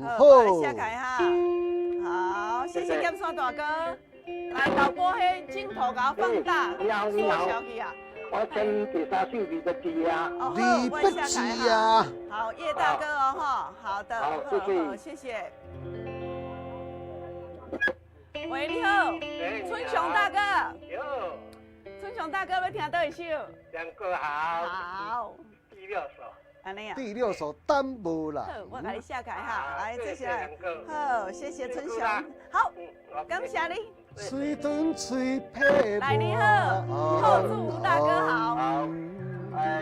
好，我來寫開哈。好，謝謝劍山大哥。來，導播，彼鏡頭共我放大，縮小去啊。我點第三首離別之夜。哦，好，離我寫別之開夜。哈。好，葉大哥哦，哈，好的，好，謝謝。謝謝。喂，你好，春雄大哥。春雄大哥欲聽佗一首？兩個好。好。第六首。按呢啊。第六首等無人。好，我共你寫開哈，來，這是。好，謝謝春雄。好，感謝你。喙長喙皮。來，你好，後祝吳大哥好。好，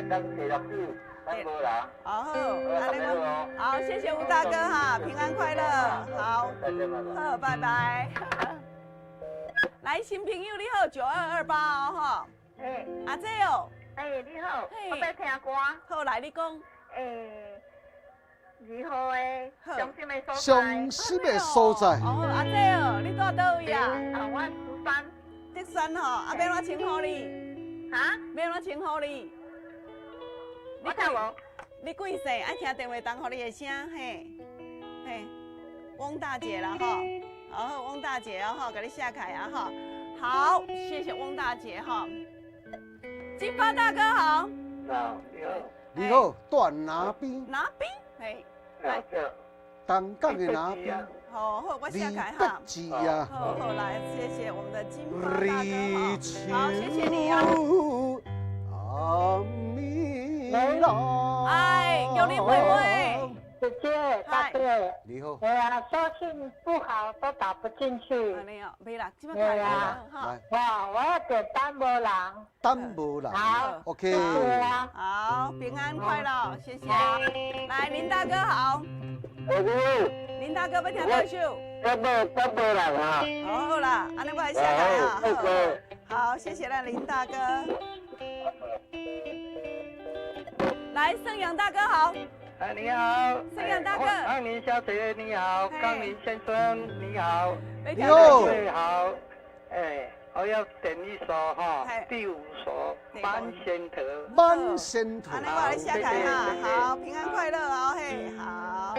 等第六首等無人。好，好，好，謝謝吳大哥哈，平安快樂。好，好，拜拜。來，新朋友你好，9228哦，哈。哎，阿姐哦。哎，你好，我欲聽歌。好，來你講。哎，2號的傷心的所在。傷心的所在。哦，阿姐哦，你住佗位啊？啊，我竹山。竹山吼，啊，欲按怎稱呼你？哈？欲按怎稱呼你？我聽無。你貴姓？愛聽電話筒予你的聲，嘿，嘿，翁大姐啦吼，好，翁大姐哦吼，共你寫開啊吼，好，謝謝翁大姐哈。金發大哥好。好，你好。你好，蹛林邊。林邊，嘿，來。東港的林邊。好好，我寫開哈。好好來，謝謝我們的金發大哥哈。好，謝謝你啊。哎，有你妹妹。姐姐，大哥，你好。哎呀，收訊不好，都打不進去。沒有，沒啦，這擺開啦。哇，我要點等無人。等無人。好，OK。好，平安快樂，謝謝。來，林大哥好。林大哥欲聽佗一首？等無人啊。好好啦，按呢我來寫開啊。好，謝謝咱林大哥。來，盛陽大哥好。哎，你好，盛陽大哥。康寧小姐你好，康寧先生你好，你好，你好。哎，我要點一首哈，第五首《滿仙桃》。滿仙桃。按呢我來寫開哈，好，平安快樂哦，嘿，好。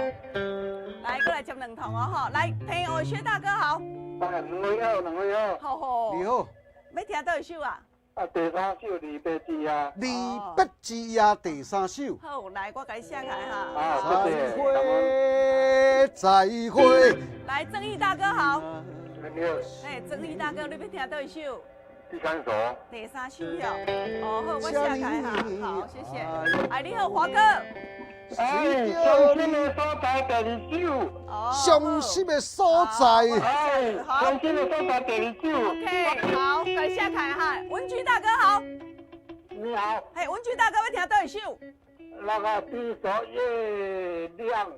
來，過來接兩通哦，哈，來，朋友薛大哥好。哎，兩位好，兩位好。好好。你好。欲聽佗一首啊？啊，第三首離別之夜。離別之夜第三首。好，來，我共你寫開哈。好，謝謝。再會，再會。來，正義大哥好。你好。哎，正義大哥，你欲聽佗一首？第三首。第三首喲。哦，好，我寫開哈。好，謝謝。哎，你好，華哥。哎，傷心的所在第二首。哦。傷心的所在。哎，傷心的所在第二首。 OK，好，共你寫開哈。文菊大哥好。你好。嘿，文菊大哥欲聽佗一首？那個第一首月亮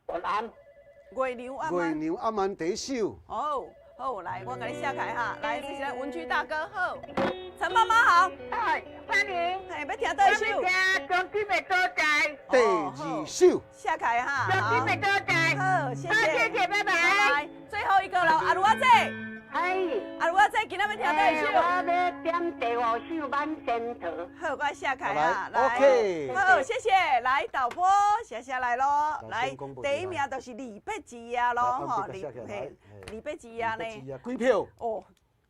晚安。月亮晚安。月亮晚安第一首。哦，好，來，我共你寫開哈。來，這是咱文菊大哥，好。陳媽媽好。哎，歡迎。嘿，欲聽佗一首？聽傷心的所在。第二首。寫開哈。傷心的所在。好，謝謝。謝謝，拜拜。最後一個了，阿如阿姐。嗨，阿如阿姐，今仔欲聽佗一首？我欲點第五首《滿仙桃》。好，我寫開啊。來，OK。好，謝謝。來，導播，寫下來咯。來，第一名就是離別之夜咯，吼，離別之夜呢？幾票？哦，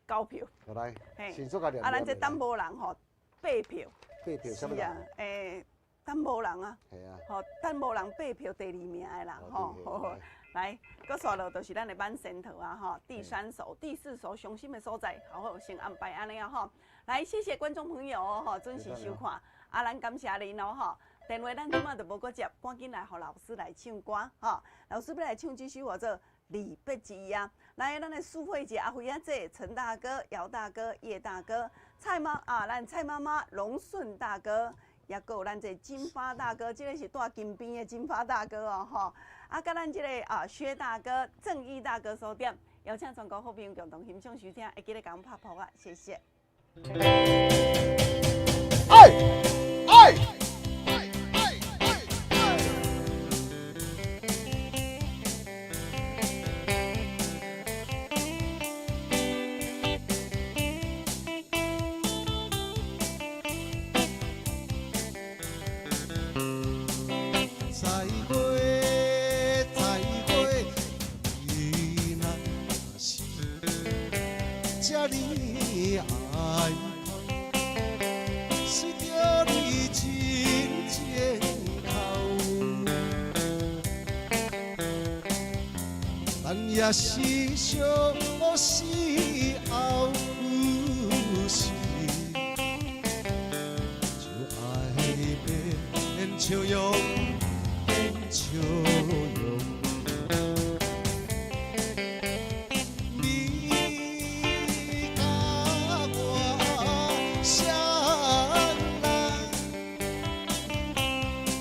九票。來，迅速啊！啊，咱這等無人吼，八票。八票，啥物人？等無人啊。係啊。吼，等無人八票第二名的啦，吼。來，閣紲落就是咱的滿仙桃啊，吼，第三首、第四首傷心的所在，好好先安排按呢啊，吼。來，謝謝觀眾朋友哦，吼，準時收看，啊，咱感謝恁哦，吼。電話咱這擺就無閣接，趕緊來予老師來唱歌，吼。老師欲來唱這首叫做《離別之夜》。來，咱的蘇慧姐、阿輝阿姐、陳大哥、姚大哥、葉大哥、蔡媽啊，咱蔡媽媽、龍順大哥，也閣有咱這金發大哥，這個是蹛金邊的金發大哥哦，吼。啊，佮咱這個啊薛大哥、正義大哥所點，邀請全國好朋友共同欣賞收聽，會記得共阮拍噗仔，謝謝。哎哎！再會，再呢愛空，隨著你真情哭，但也是相思後時，就愛變笑容，變笑容。你佮我相愛，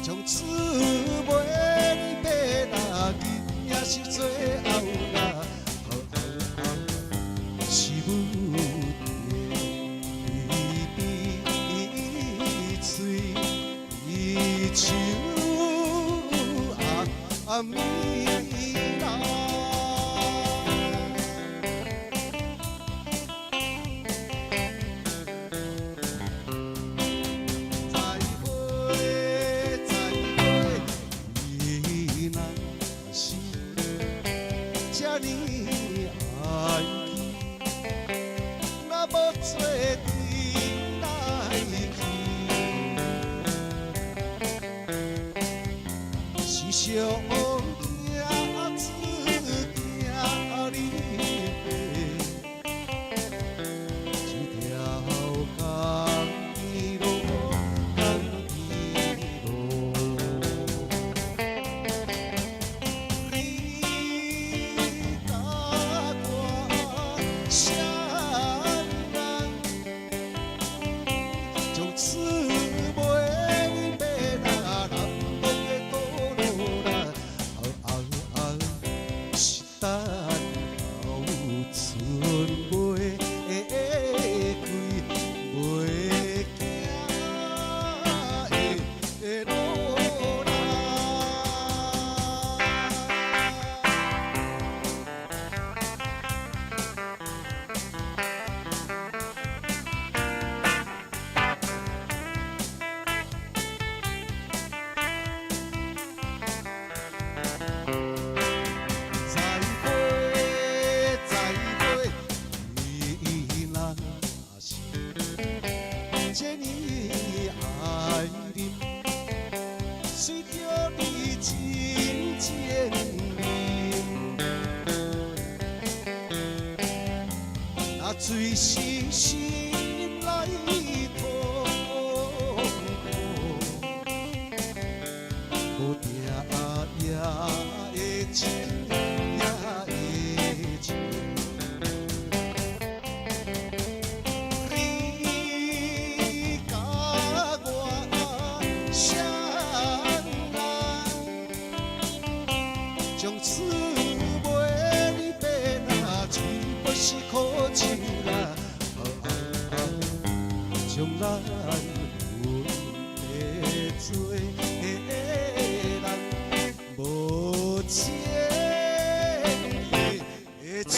從此袂離別啦，今也是最後啦，是母甜甜嘴手啊暝啦。再會，再會，你若是這呢愛去，若無做陣來去，是相驚子驚離別，這條江路，江路。你佮我相愛，從此袂離別啦，南方的道路啦，是等候春袂開，袂行的路啦。再會，再會，你若是這呢愛人，隨著你真情面，若水是心內痛苦，無定也會情也會情。你佮我相愛，從此袂離別啦，只不是苦酒啦，將咱分別做人無情的手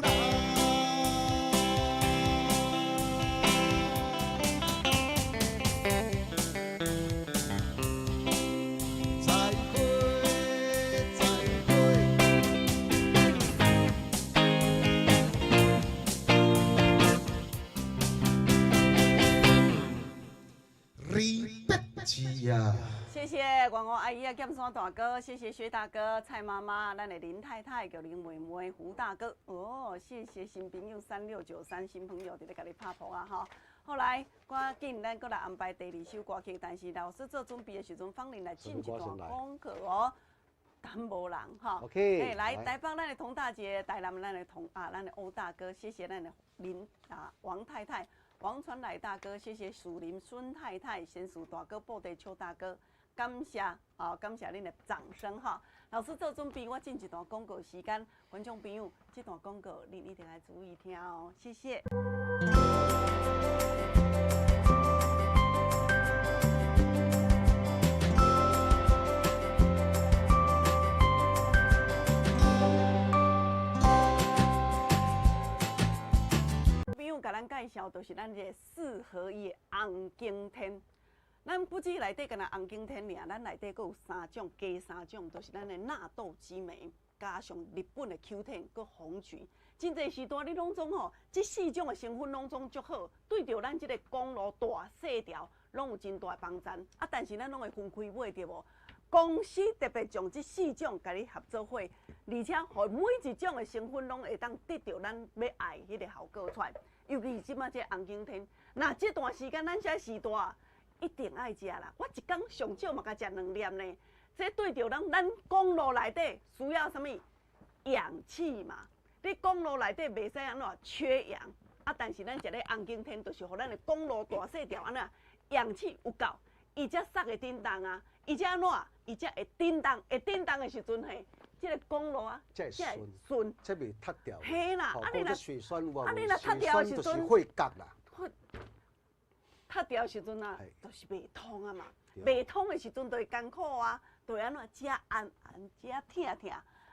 人。再會，再會。離別之啊！謝謝廣告阿姨啊，劍山大哥，謝謝薛大哥、蔡媽媽，咱的林太太叫林妹妹、胡大哥，哦，謝謝新朋友3693新朋友佇咧共你拍噗啊吼。後來趕緊咱閣來安排第二首歌曲，但是老師做準備的時陣，芳玲來進一段廣告哦，等無人吼。 OK，欸，來台北咱的童大姐，台南咱的童啊，咱的歐大哥，謝謝咱的林啊王太太。王傳來大哥，謝謝樹林孫太太，賢淑大哥，布袋邱大哥，感謝啊，感謝恁的掌聲哈。老師做準備，我進一段廣告時間，觀眾朋友，這段廣告恁一定愛注意聽哦，謝謝。朋友共咱介紹，就是咱這個四合一的紅景天。咱不止內底干焦紅景天爾，咱內底閣有三種，加三種，就是咱的納豆激酶，加上日本的 Q10，閣紅曲。真濟時段你攏總吼，這四種的成分攏總足好，對著咱這個公路大細條攏有真大的幫贊。啊，但是咱攏會分開買對無？公司特別將這四種共你合做伙，而且予每一種的成分攏會當得著咱欲愛彼個效果出來。尤其是這擺這個紅景天，若這段時間咱這時段一定愛食啦。我一工上少嘛共食兩粒呢。這對著咱咱公路內底需要啥物氧氣嘛？你公路內底袂使按怎缺氧啊？但是咱食咧紅景天，就是予咱的公路大細條按怎氧氣有夠，伊才捒會振動啊！伊才按怎？伊才會振動，會振動的時陣嘿，這個公路啊，才會順，才袂塌掉。嘿啦，啊你若血栓有啊你若塌掉的時陣，血壓啦。塌掉的時陣啊，就是袂通啊嘛。袂通的時陣就會艱苦啊，就會按怎？遮按按，遮疼疼。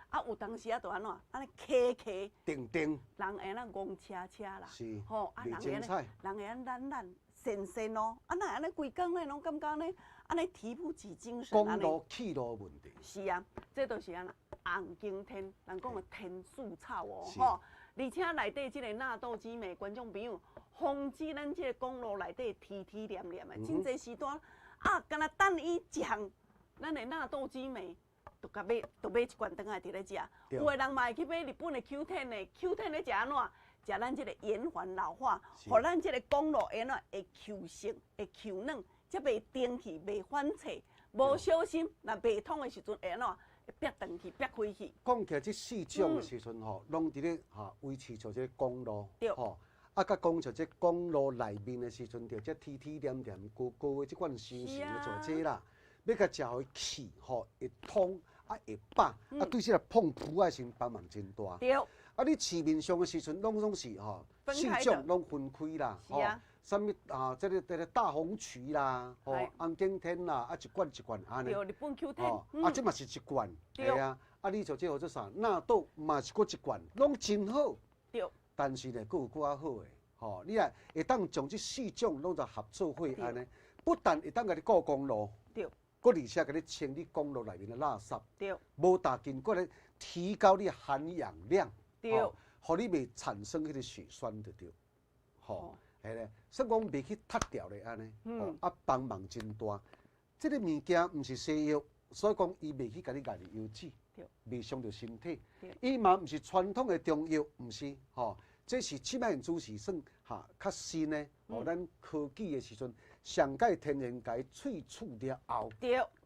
啊，有當時啊，就按怎？按呢磕磕，定定，人會按怎戇車車啦，是，吼，啊，人會按呢，人會按懶懶神神哦，啊，哪會按呢規工咧攏感覺呢，按呢提不起精神，公路氣路問題。是啊，這就是按怎紅景天，人講的天樹草哦，吼，而且內底這個納豆激酶，觀眾朋友，防止咱這個公路內底黐黐黏黏的，真濟時段啊，干焦等伊一項，咱的納豆激酶。就共買，就買一罐轉來佇咧食。有的人嘛會去買日本的 Q10 的，Q10 咧食按怎？食咱這個延緩老化，予咱這個公路會按怎會 Q 性，會 Q 軟，才袂定去，袂反脆，無小心，若袂通的時陣會按怎？會煏斷去，煏開去。講起來這四種的時陣吼，攏佇咧哈維持著這個公路，吼，啊，佮講著這公路內面的時陣，著這黐黐黏黏、高高的這款形成的做這啦。欲共食予伊氣吼，會通啊會飽，啊對這個膨噗仔時幫忙真大。啊，你市面上的時陣，攏總是吼四種攏分開啦，吼，啥物啊，這個這個大紅曲啦，吼，紅景天啦，啊一罐一罐按呢。對，日本 Q 10。啊，這嘛是一罐，係啊，啊你像這叫做啥？納豆嘛是閣一罐，攏真好。但是呢，閣有閣較好的，吼，你若會當將這四種攏在合做伙按呢，不但會當共你顧公路。閣而且共你清理公路內面的垃圾，無打緊，閣咧提高你含氧量，予你袂產生彼個血栓就對，吼，係咧，算講袂去塌掉咧按呢，啊幫忙真大。這個物件毋是西藥，所以講伊袂去共你壓腰子，袂傷著身體。伊嘛毋是傳統的中藥，毋是，吼，這是這擺主是算哈較新的，哦，咱科技的時陣。上蓋天然共伊萃取了後，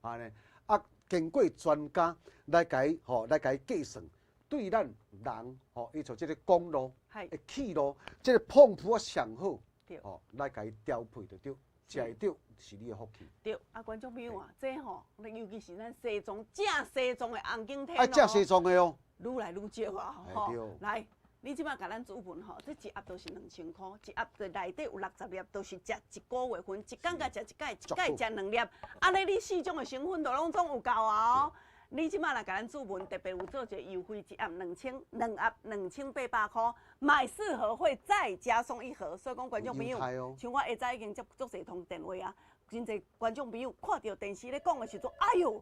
按呢啊，經過專家來共伊吼來共伊計算，對咱人吼，伊像這個公路、的氣路，這個膨噗仔上好，吼來共伊調配就對，食會著是你的福氣。對，啊，觀眾朋友啊，這吼，尤其是咱西藏正西藏的紅景天愛正西藏的哦，愈來愈少啊，吼，來。你這擺共咱主文吼，這一盒都是2000箍，一盒就內底有60粒，都是食一個月份，一工共食一擺，一擺食兩粒，按呢你四種的成分都攏總有夠啊哦。你這擺來共咱主文特別有做一個優惠，一盒2000，兩盒2800箍，買四盒會再加送一盒。所以講觀眾朋友，像我下早已經接足濟通電話啊，真濟觀眾朋友看著電視咧講的時陣，哎喲，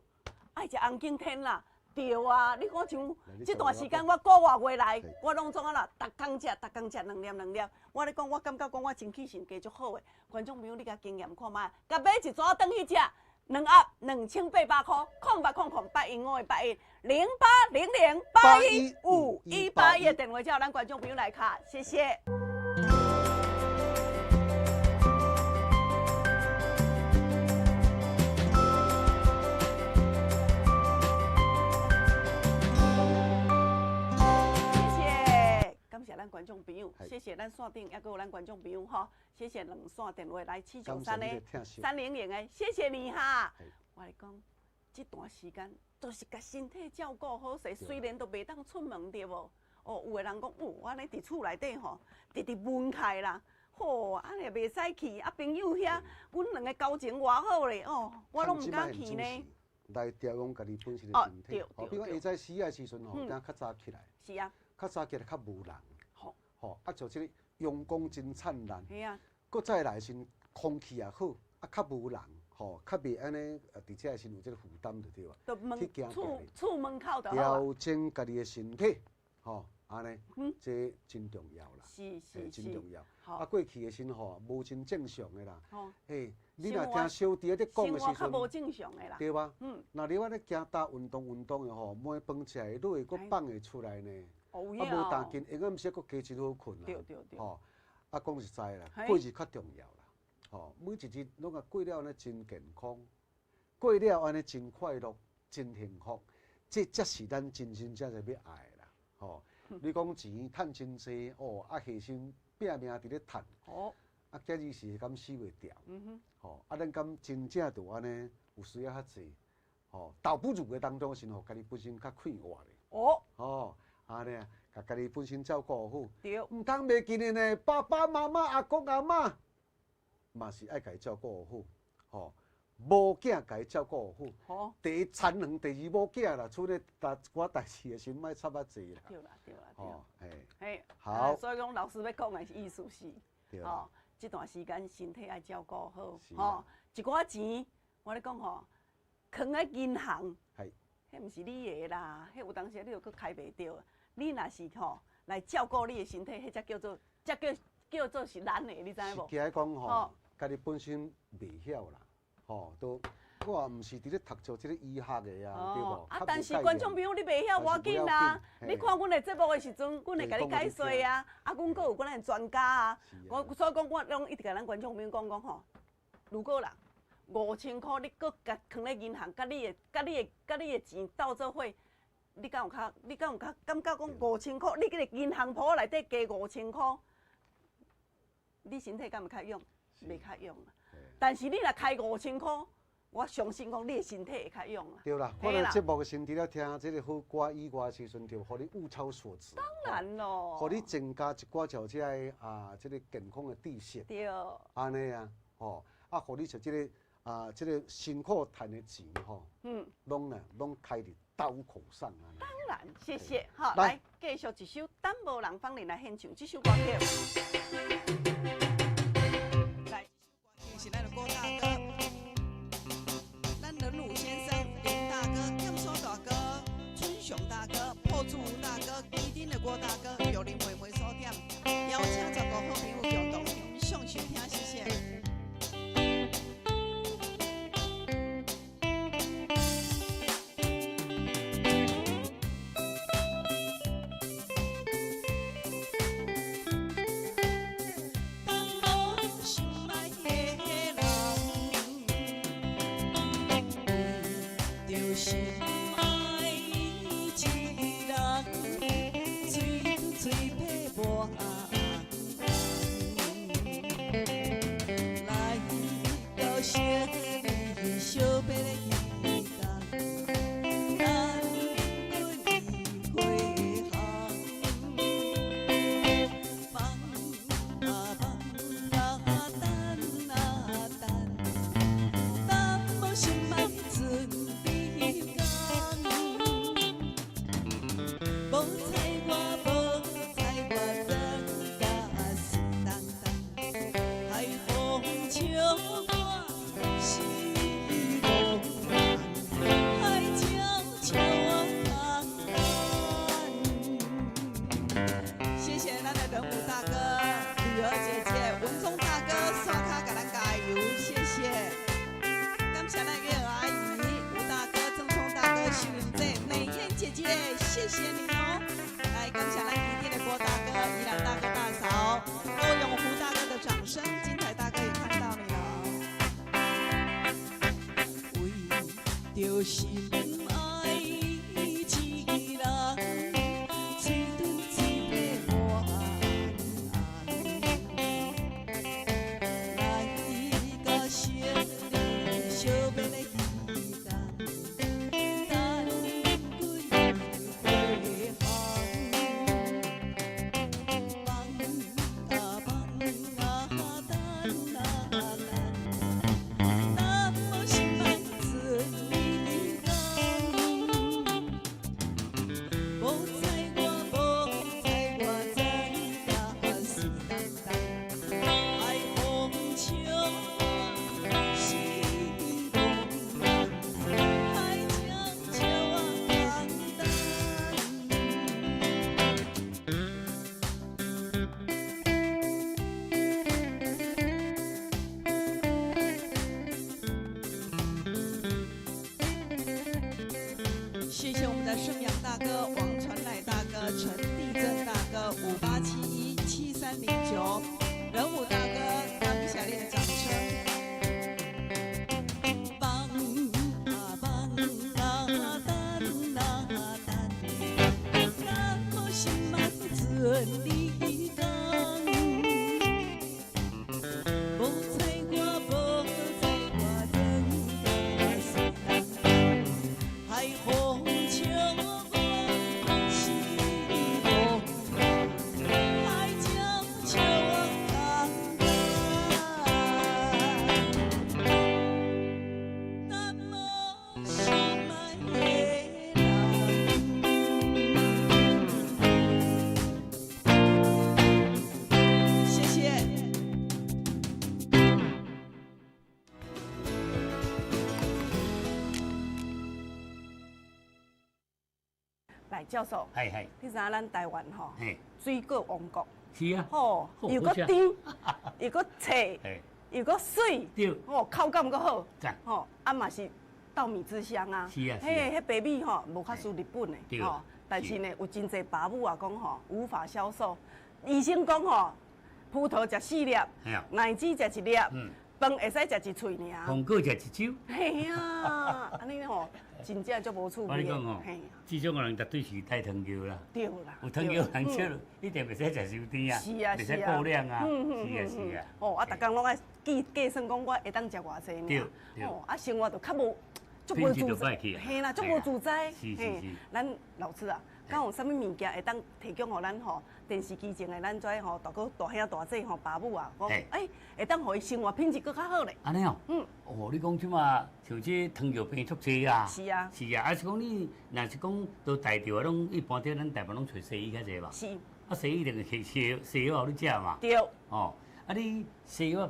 愛食紅景天啦。對啊，你講像這段時間我個外月來，我攏總按怎，逐工食，逐工食兩粒兩粒。我咧講，我感覺講我精氣神加足好的。觀眾朋友，你共經驗看覓，共買一逝轉去食，兩盒2800箍，0800 815的81，0800 815 181的電話，叫咱觀眾朋友來敲，謝謝。謝謝，感謝咱觀眾朋友，謝謝咱線頂，猶閣有咱觀眾朋友吼，謝謝兩線電話來793的300的，謝謝你哈。我來講，這段時間都是共身體照顧好勢，雖然都袂當出門對無？哦，有的人講，哦，我按呢佇厝內底吼，直直悶開啦，吼，按呢也袂使去，啊，朋友遐，阮兩个交情偌好咧，哦，我攏毋敢去呢。來調養家己本身的身體，哦，比如講下早時的時陣吼，等較早起來，是啊，較早起來較無人，吼，啊，就這個陽光真燦爛，係啊，閣再來時空氣也好，啊，較無人。吼，較袂按呢，佇這个時有這个負擔就對啊。就門去行厝厝門口就好啊。調整家己的身體，吼，按呢，這真重要啦。是是真重要。好。啊，過去的時吼，無真正常的啦。嘿，你若生活聽小弟咧講的時生活較無陣，正常的啦。對吧？若你按呢行踏運動運動的吼，糜飯食會落，閣放會出來呢。有啊，無當緊，下暗時閣加真好睏啦。對對對。吼，啊，講實在啦，過日較重要啦。吼，每一日攏共過了按呢真健康，過了按呢真快樂、真幸福，這才是咱真真正正欲愛的啦。吼，你講錢趁真濟哦，啊，下身拼命佇咧趁，啊，今日是敢死袂掉。吼，啊，咱敢真正就按呢有需要較濟，吼，倒不如的當中是予家己本身較快活咧。吼，按呢啊，共家己本身照顧好。毋通袂記得呢，爸爸媽媽、阿公阿嬤，嘛是愛共伊照顧好，吼，某囝共伊照顧好。第一田園，第二某囝啦，處理逐寡代誌的時，莫插較濟啦。對啦，對啦，對。吼，嘿。嘿。好。啊，所以講老師欲講的意思是，吼，這段時間身體愛照顧好，吼，一寡錢，我咧講吼，囥佇銀行，彼毋是你的啦，彼有當時你又閣開袂著。你若是吼來照顧你的身體，彼才叫做，才叫叫做是咱的，你知無？是驚講吼，家己本身袂曉啦，吼，都我也毋是佇咧讀做這个醫學的啊，對無？啊，但是觀眾朋友，你袂曉無要緊啦。你看阮的節目的時陣，阮會共你解說啊。啊，阮閣有阮的專家啊。我所以講，我攏一直共咱觀眾朋友講講吼，如果啦5000箍，你閣共囥咧銀行，佮你的、佮你的、佮你的錢鬥做伙，你敢有較？你敢有較感覺講五千箍？你這個銀行簿內底加五千箍，你身體敢會較勇？袂較勇啊。但是你若開五千箍，我相信講你的身體會較勇啊。對啦，我咧節目的時，除了聽這個好歌以外的時陣，就予你物超所值。當然咯。予你增加一寡就這个啊，這個健康的知識。對。按呢啊，吼，啊，予你像這個啊，這個辛苦趁的錢吼，攏啊，攏開佇刀口上啊。當然，謝謝。好，來繼續一首《等無人芳齡》來獻唱這首歌曲。來，這首歌曲是咱的郭大哥，咱的魯先生、林大哥、劍鎖大哥、春雄大哥、破竹吳大哥、基丁的郭大哥、玉林妹妹所點，邀請十個好朋友共同欣賞收聽，謝謝。們的盛陽大哥、王傳來大哥、陳地震大哥，58717309，仁武大哥，感謝你的掌聲。放啊放啊等啊等，敢無心愛准你講？無睬我，無睬我，等到世人，海風笑我是無海鸟笑我空等，等無心愛的人。謝謝。來，教授，你知影咱台灣吼，水果王國，是啊，吼，又閣甜，又閣脆，又閣媠，吼，口感閣好，吼，啊嘛是稻米之鄉啊，是啊，彼彼白米吼，無較輸日本的，吼，但是呢，有真濟爸母啊講吼，無法銷售，醫生講吼，葡萄食四粒，奶子食一粒，飯會使食一喙爾，紅果食一周。嘿啊，按呢吼，真正足無趣味。我跟你講吼，這種的人絕對是帶糖尿啦。對啦。有糖尿人吃，一定袂使食傷甜啊，是啊，袂使過量啊。是啊，是啊。哦，啊，逐工攏愛計計算講，我會當食偌濟爾。哦，啊，生活就較無，足無自在。嘿啦，足無自在。是是是。咱老師啊，敢有啥物物件會當提供予咱吼？電視機前的咱這吼大哥大兄大姐吼爸母啊，講欸，會當予伊生活品質閣較好咧。按呢哦，嗯，哦，你講這馬像這糖尿病足濟啊，是啊，是啊，啊是講你若是講都帶著啊，攏一般佇咱台灣攏揣西醫較濟吧？是。啊，西醫就摕西西藥予你食嘛。對。哦，啊你西藥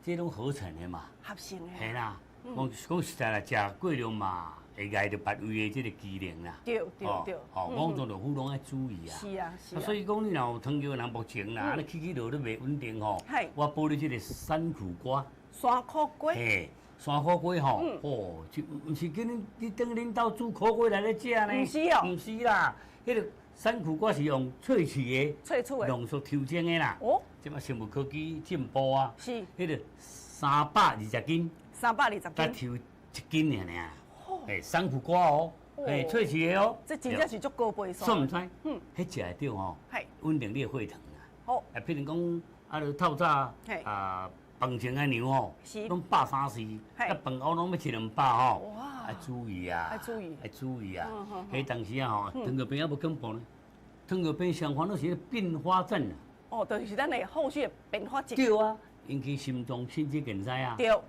這攏合成的嘛？合成的。嘿啦，講講實在啦，食過量嘛。會礙著別胃的這個機能啦，對對對，哦，五臟六腑攏愛注意啊。是啊是啊。所以講，你若有糖尿人目前啦，啊你起起落落袂穩定吼，我補你這個山苦瓜。山苦瓜。嘿，山苦瓜吼，哦，就毋是叫恁你等恁兜煮苦瓜來咧食呢？毋是哦。毋是啦，彼個山苦瓜是用萃取的，萃取的，濃縮抽精的啦。哦。這馬生物科技進步啊。是。彼個320斤。 320斤。才抽1斤爾爾。欸，山苦瓜哦，欸，萃取的哦，這真正是足高倍數。煞毋知，嗯，彼食會著吼，穩定你的血糖啦。好，啊，譬如講，啊，著透早啊，飯前愛量吼，攏130，啊，飯後攏欲100-200吼。哇！愛注意啊！愛注意，愛注意啊！彼當時啊吼，糖尿病猶無恐怖呢，糖尿病相反攏是併發症啊。哦，就是咱的後續的併發症。對啊，引起心臟心肌梗塞啊。對。目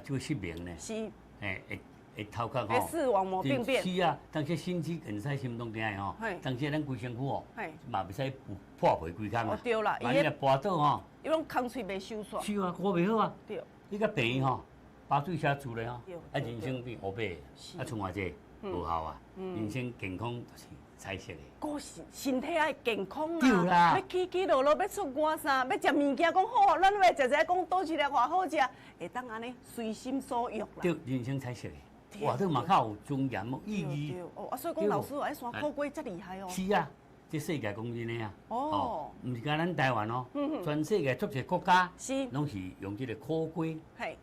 睭失明呢。是。欸，會。會頭殼吼，視網膜病變。是啊，當時心肌梗塞、心臟病的吼，當時咱規身軀哦，嘛袂使破皮規工啊。對啦，萬一若跋倒吼，伊攏空喙袂收煞。是啊，顧袂好啊。對。你甲病院吼，巴水車住咧吼，啊人生變烏白，啊賰偌濟無效啊，人生健康就是彩色的。顧身身體愛健康啊！對啦，欲起起落落，欲出外啥，欲食物件，講好，咱欲食食講佗一粒偌好食，會當按呢隨心所欲啦。對，人生彩色的。哇，這嘛較有尊嚴、有意義。哦，啊，所以講老師，哎，山苦瓜遮厲害哦。是啊，這世界講真的啊。哦。毋是干咱台灣哦，全世界足濟國家，攏是用這個苦瓜、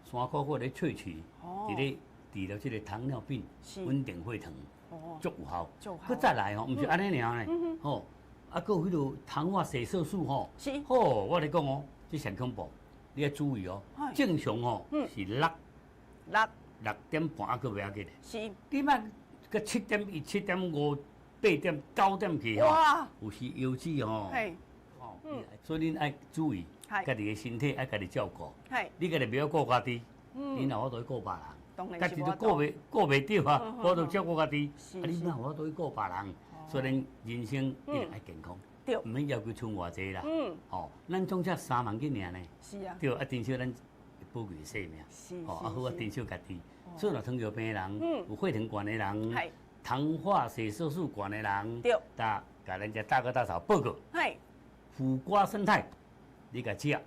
山苦瓜來萃取，佇咧治療這個糖尿病、穩定血糖，足有效。閣再來吼，毋是按呢爾呢，吼，啊，閣有彼个糖化血色素吼。是。吼，我咧講哦，這上恐怖，你愛注意哦。正常吼是6。6。 6.5啊，閣袂要緊。是。你莫閣7.1、7.5、8.、9點去吼。有時腰子吼。哦。所以恁愛注意，家己的身體愛家己照顧。你家己袂曉顧家己，你哪有法度去顧別人？家己都顧袂著啊，無法度照顧家己。啊，你哪有法度去顧別人？所以恁人生一定愛健康。對。毋免要求賰偌濟啦。吼，咱總才3萬幾爾呢。是啊。對，啊，珍惜咱寶貴的生命。吼，啊好啊，珍惜家己。所以，若糖尿病的人，有血糖懸的人，糖化血色素懸的人，對，共咱遮大哥大嫂報告，苦瓜生態，你共食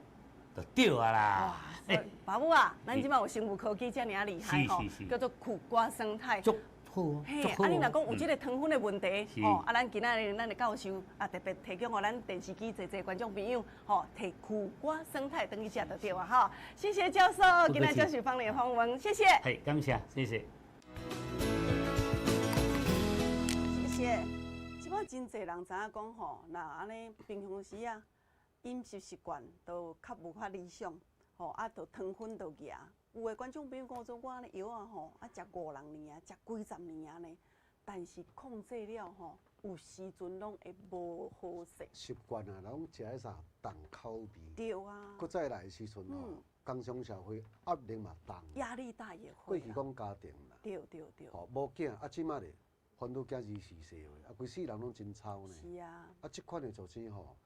就對啊啦。哇，爸母啊，咱這馬有生物科技遮爾啊厲害吼，叫做苦瓜生態。足好哦。嘿，啊，你若讲有這个糖分的问题，吼，啊，咱今仔日咱的教授啊，特别提供予咱电视机济济观众朋友，吼，提苦瓜胜肽转去食就对啊，吼。谢谢教授，今仔接受芳丽的访问，谢谢。嘿，感谢，谢谢。谢谢。这摆真济人知影讲吼，若按呢平常时啊，饮食习惯都较无较理想，吼，啊，就糖分就额。有的观众朋友讲做我按呢药啊吼，啊食五六年啊，食几十年啊呢，但是控制了吼，有时阵拢会无好势。习惯啊，拢食彼啥重口味。对啊。阁再来的时阵吼，工商社会压力嘛重。压力大也会。过去讲家庭啦。对对对。吼，无囝啊，这摆咧，烦恼囝24岁啊，规世人拢真操呢。是啊。啊，这款的组织吼，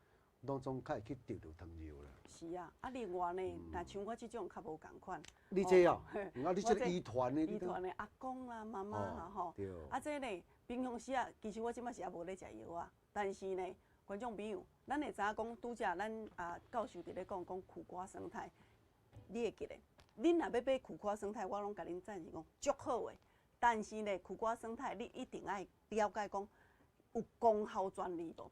拢总较会去得著糖尿啦。是啊，啊另外呢，若像我这种较无仝款。你这哦，啊你这个遗传的。遗传的阿公啦、妈妈啦吼。对。啊这呢，平常时啊，其实我这摆是也无咧食药啊，但是呢，观众朋友，咱会知影讲，拄才咱啊教授伫咧讲讲苦瓜胜肽，你会记得？恁若欲买苦瓜胜肽，我拢共恁赞是讲足好的。但是呢，苦瓜胜肽你一定爱了解讲有功效专利无？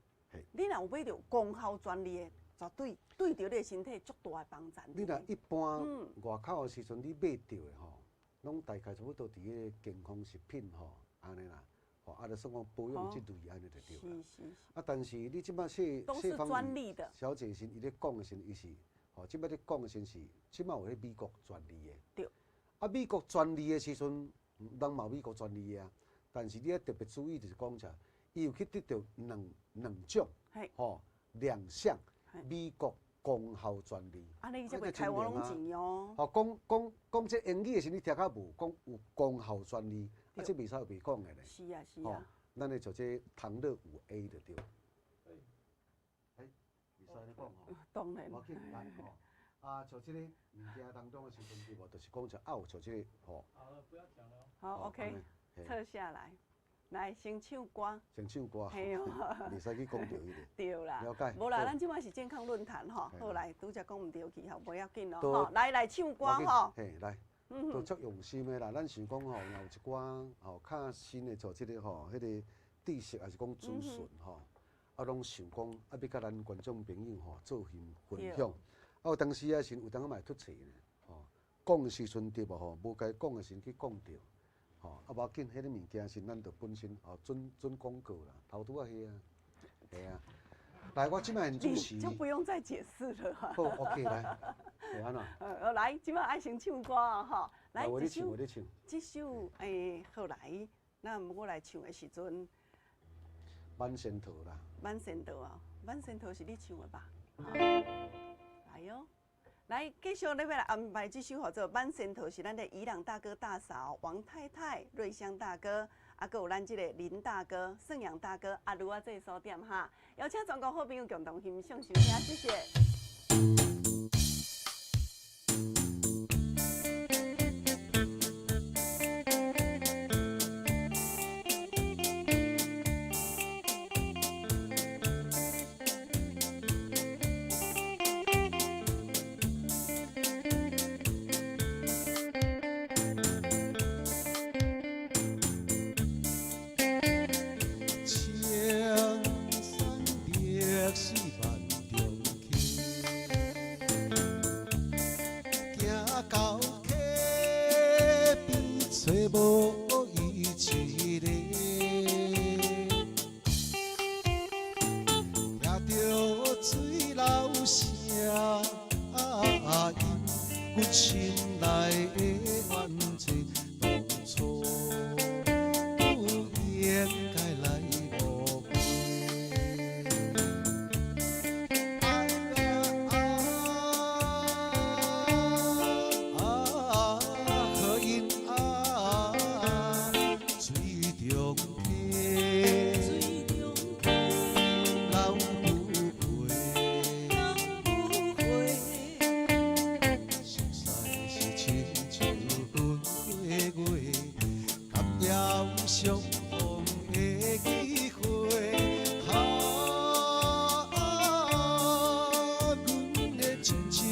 你若有买著功效专利的，绝对对著你的身体足大的帮助。你若一般外口的时阵，你买著的吼，拢大概差不多伫彼个健康食品吼，按呢啦，吼啊，就算讲保养这类按呢就对啦。是是是。啊，但是你这摆谢谢芳小姐时，伊咧讲的时，伊是吼，这摆咧讲的时是，这摆有彼美国专利的。对。啊，美国专利的时阵，人嘛有美国专利的啊，但是你爱特别注意，就是讲啥，伊有去得著两种，吼，两项美国功效专利。啊，你这袂开我拢钱哦。吼，讲讲讲这英语的时，你听较无？讲有功效专利，啊，这袂使袂讲的咧。是啊，是啊。咱咧就这糖乐五 A 就对。哎，袂使按呢讲吼。当然。无紧来吼。啊，像这个物件当中的时阵对无？就是讲像啊，有像这个吼。好了，不要讲了。好，OK，撤下来。来，先唱歌。先唱歌，袂使去讲著彼个。对啦。了解。无啦，咱这摆是健康论坛吼。好来，拄才讲毋对去吼，无要紧咯吼。来来唱歌吼。嘿，来，都足用心的啦。咱想讲吼，若有一寡吼较新的做这个吼，彼个知识抑是讲资讯吼，啊，拢想讲啊，欲佮咱观众朋友吼做分分享。啊，有当时啊时有当嘛会出错呢，吼，讲的时阵对无吼，无该讲的时阵去讲著。吼，啊，无要紧，彼个物件是咱著本身吼准准广告啦，头拄仔彼啊，系啊。来，我这摆现主持。就不用再解释了。好，OK，来，会按怎？来，这摆爱先唱歌啊，吼。来，这首，这首欸，好来，那我来唱的时阵。挽仙桃啦。挽仙桃啊，挽仙桃是你唱的吧？来哟。来，继续咧，欲来安排这首号做《挽仙桃》，是咱的宜朗大哥大嫂王太太、瑞香大哥，啊，阁有咱这个林大哥、盛阳大哥、阿如啊，这个所点哈，邀请全国好朋友共同欣赏收听，谢谢。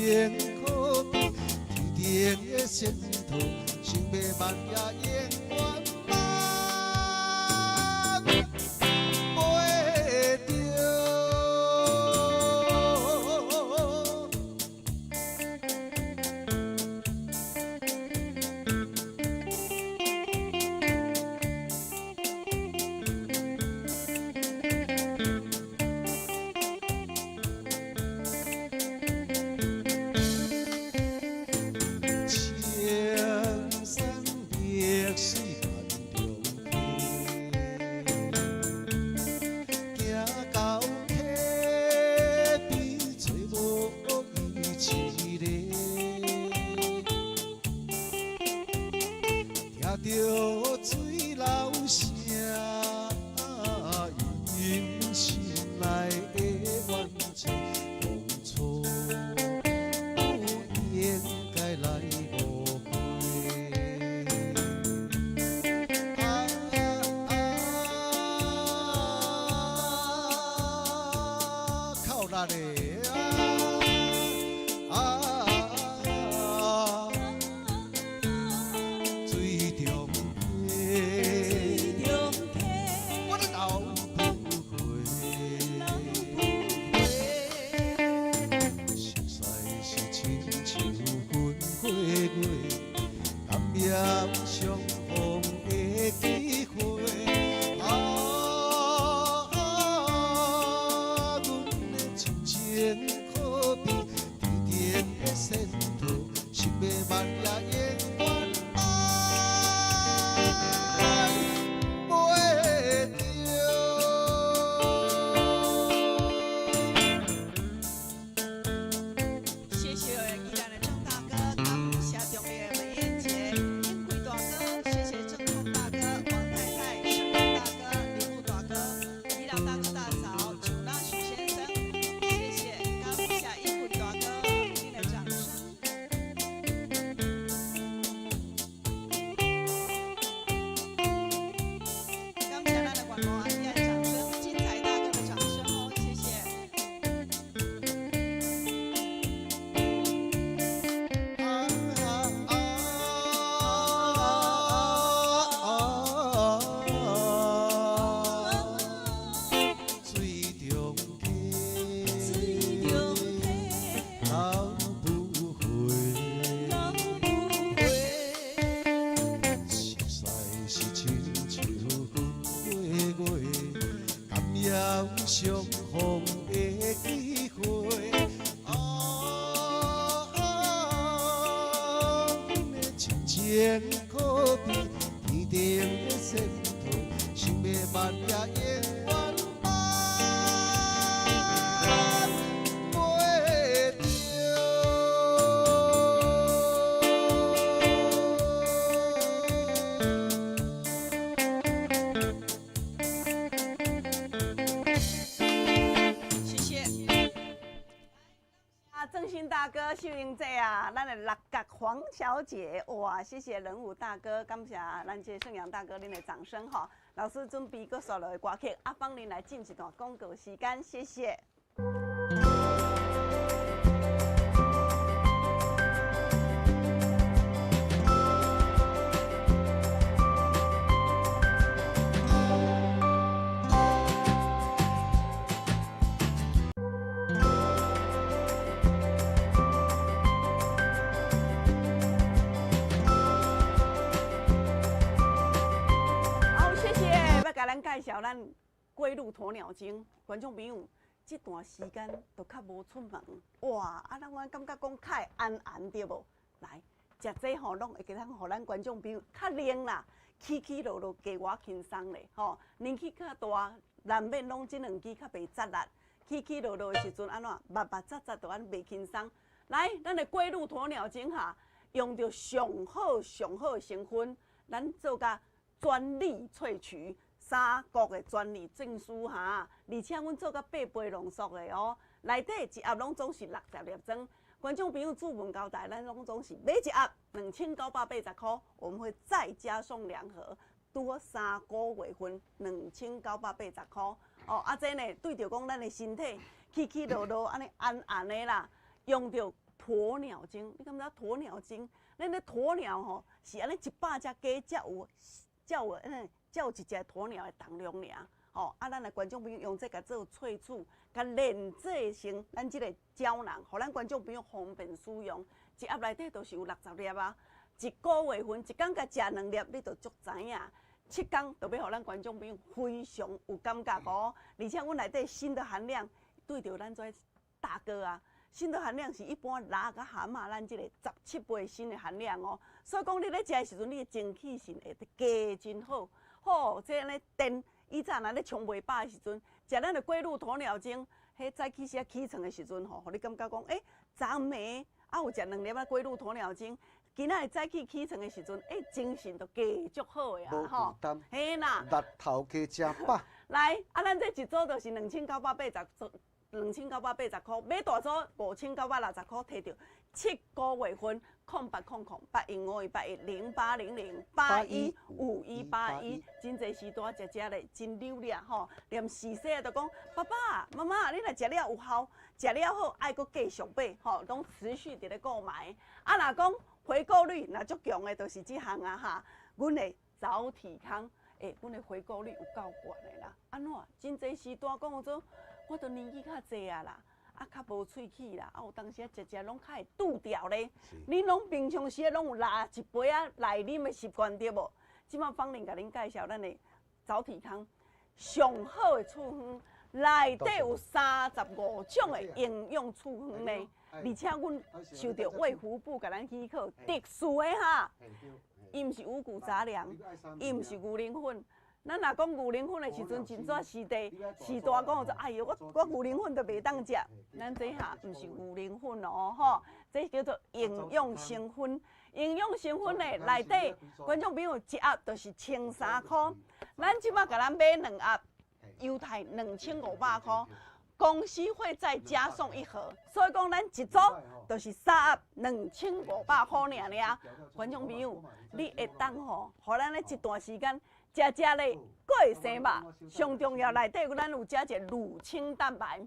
天顶的仙桃，想欲万夜永远挽。咧啊啊！水中溪，我咧老不回，熟似是亲像阮岁月，甘愿相逢的机会。啊，阮的亲情可比天顶的仙桃，想欲万也永远爱袂著。谢谢宜兰的郑大哥，感谢中坜的梅燕姐、英贵大哥，谢谢郑通大哥、王太太、盛荣大哥、林木大哥、宜兰大哥大嫂、裘纳许先生，谢谢，感谢英贵大哥，您的掌声。感谢咱的员工阿姨的掌声，精彩大哥的掌声哦，谢谢。啊啊啊！水中溪，老不回，熟似是亲像阮岁月，甘愿相逢的机会。啊，阮的亲情可比天顶的仙桃，想欲万也永远爱袂著。谢谢。啊，郑兴大哥、秀英姐啊，咱的六角黄小姐，哇，谢谢仁武大哥，感谢咱这盛阳大哥恁的掌声哈。老师准备阁煞落的歌曲，阿芳恁来进一段广告时间，谢谢。好，谢谢。欲共咱介绍咱龟鹿鸵鸟精，观众朋友，这段时间都较无出门，哇！啊，咱阮感觉讲较会安安对无？来，食这吼，拢会给咱，予咱观众朋友较灵啦，起起落落加偌轻松咧，吼。年纪较大，难免拢这两支较袂扎力，起起落落的时阵按怎，密密扎扎就按袂轻松。来，咱的龟鹿鸵鸟精哈，用著上好上好的成分，咱做甲专利萃取。三国的专利证书哈，而且阮做甲八倍浓缩的哦，内底一盒拢总是60粒装。观众朋友注文交代，咱拢总是买一盒2980箍，我们会再加送2盒，拄好3个月份2980箍。哦，啊这呢对著讲咱的身体起起落落按呢安安的啦，用著鸵鸟精，你敢知鸵鸟精？咱的鸵鸟吼是按呢100只鸡才有，才有按呢。才有一只鸵鸟的重量尔，吼！啊，咱的观众朋友用这个做萃取，共炼制成咱这个胶囊，予咱观众朋友方便使用。一盒内底就是有60粒啊，一个月份一工共食2粒，你就足知影。7工就欲予咱观众朋友非常有感觉哦。而且阮内底鋅的含量，对著咱这大哥啊，鋅的含量是一般蜊佮蛤蟆咱这个17倍鋅的含量哦。所以讲你咧食的时阵，你的精气神会加真好。好，这按呢电，以前若咧冲袂饱的时阵，食咱的龟鹿鸵鸟精，彼早起时起床的时阵吼，予你感觉讲，欸，昨暝啊有食2粒仔龟鹿鸵鸟精，今仔日早起起床的时阵，欸，精神就加足好的啊，吼，嘿啦，日头加食饱。来，啊，咱这一组就是2980 2980箍，買大組5960箍，提著7個月份0800 0815 1810800 815181，真濟時段食食咧真溜掠吼，連時細都講爸爸媽媽，你若食了有效，食了好愛閣繼續買吼，攏持續佇咧購買。啊，若講回購率若足強的，就是這項啊哈，阮的早體康，欸，阮的回購率有夠懸的啦。按怎？真濟時段講做，我都年紀較濟啊啦。啊，較無喙齒啦，啊，有當時啊，食食攏較會拄掉咧。恁攏平常時攏有拉一杯仔來啉的習慣對無？這擺芳玲共恁介紹咱的早體康上好的處方，內底有35種的營養處方呢，而且阮受著衛福部共咱許可，特殊的哈，伊毋是五穀雜糧，伊毋是牛奶粉。咱若講牛奶粉的時陣，真早時代時大講說，哎喲，我牛奶粉都袂當食。咱這哈毋是牛奶粉哦，吼，這叫做營養成分。營養成分呢，內底觀眾朋友一盒就是13箍，咱這擺共咱買兩盒，猶太2500箍，公司會再加送一盒，所以講咱一組就是三盒2500箍爾爾。觀眾朋友，你會當吼，予咱咧這段時間。食食咧，閣會生肉。上重要內底，咱有加一个乳清蛋白。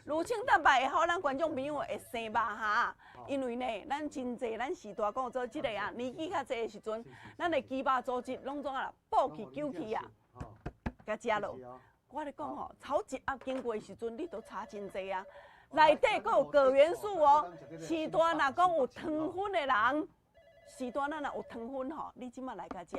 乳清蛋白會予咱觀眾朋友會生肉哈。因為呢，咱真濟咱時大講做這个啊，年紀較濟的時陣，咱的肌肉組織攏總啊補去救去啊，共食落。我咧講吼，炒一盒經過的時陣，你都差真濟啊。內底閣有鉻元素哦。時大若講有糖分的人，時大咱若有糖分吼，你這擺來共食。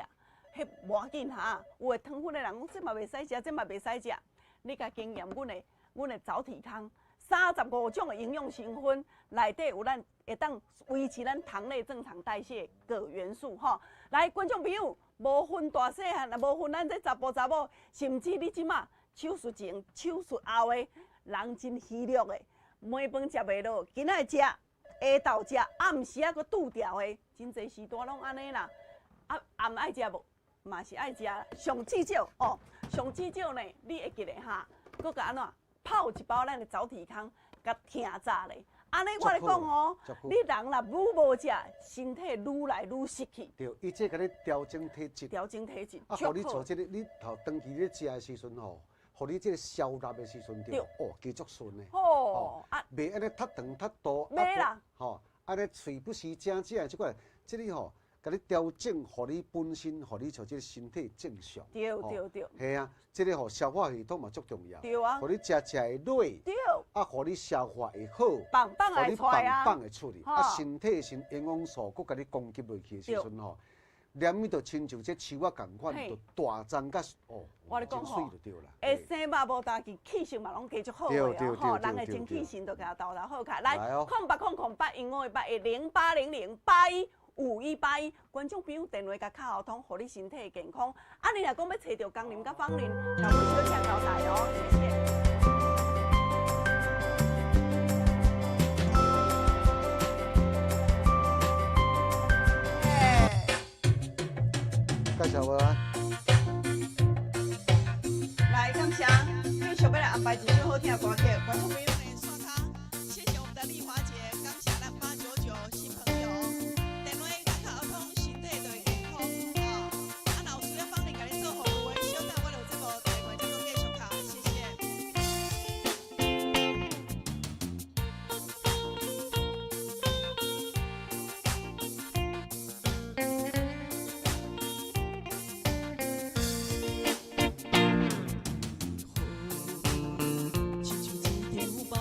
彼無要緊哈，有的糖分的人講，這嘛袂使食，這嘛袂使食。你共經驗，阮的早體康35種的營養成分，內底有咱會當維持咱糖類正常代謝鉻元素吼。來，觀眾朋友，無分大細漢，無分咱這查埔查某，甚至你這馬手術前、手術後的人真虛弱的，糜飯食袂落，今仔食，下晝食，暗時仔閣拄掉的，真濟時段攏按呢啦。啊，暗愛食無？嘛是愛食，上至少哦，上至少呢，你會記得哈，閣共按怎泡一包咱的早體康，共疼炸咧。按呢我咧講哦，你人若愈無食，身體愈來愈失去。對，伊這共你調整體質。調整體質。啊，予你做這个，你頭長期咧食的時陣吼，予你這个消納的時陣對，哦，加足順的。哦，啊，袂按呢脫腸脫肚。袂啦。吼，按呢喙不時食食的這款，這个吼。共你調整，予你本身，予你像這个身體正常。對對對。嘿啊，這个予消化系統嘛足重要。對啊。予你食食會落。對。啊，予你消化會好。棒棒會出來啊。予你棒棒會出去。啊，身體先營養素閣共你攻擊落去的時陣吼，連伊就親像這樹仔仝款，就大丛甲哦，我咧講吼，會生肉無但是氣色嘛攏加足好的哦，吼，人的精氣神都共沓沓好起來。來，0800 0815 810800 815181，觀眾朋友電話共敲互通，予你身體健康。啊，你若講欲揣著江林佮芳玲，共阮小姐交代哦，謝謝。介紹無啊？來，感謝，繼續欲來安排一首好聽的歌曲，觀眾朋友們刷卡，謝謝我們的麗華姐，感謝咱899新朋友。電話敲通，身體就會健康。啊，若有需要芳玲共你做服務的，小等我就這部電話再閣繼續敲，謝謝。亲像一場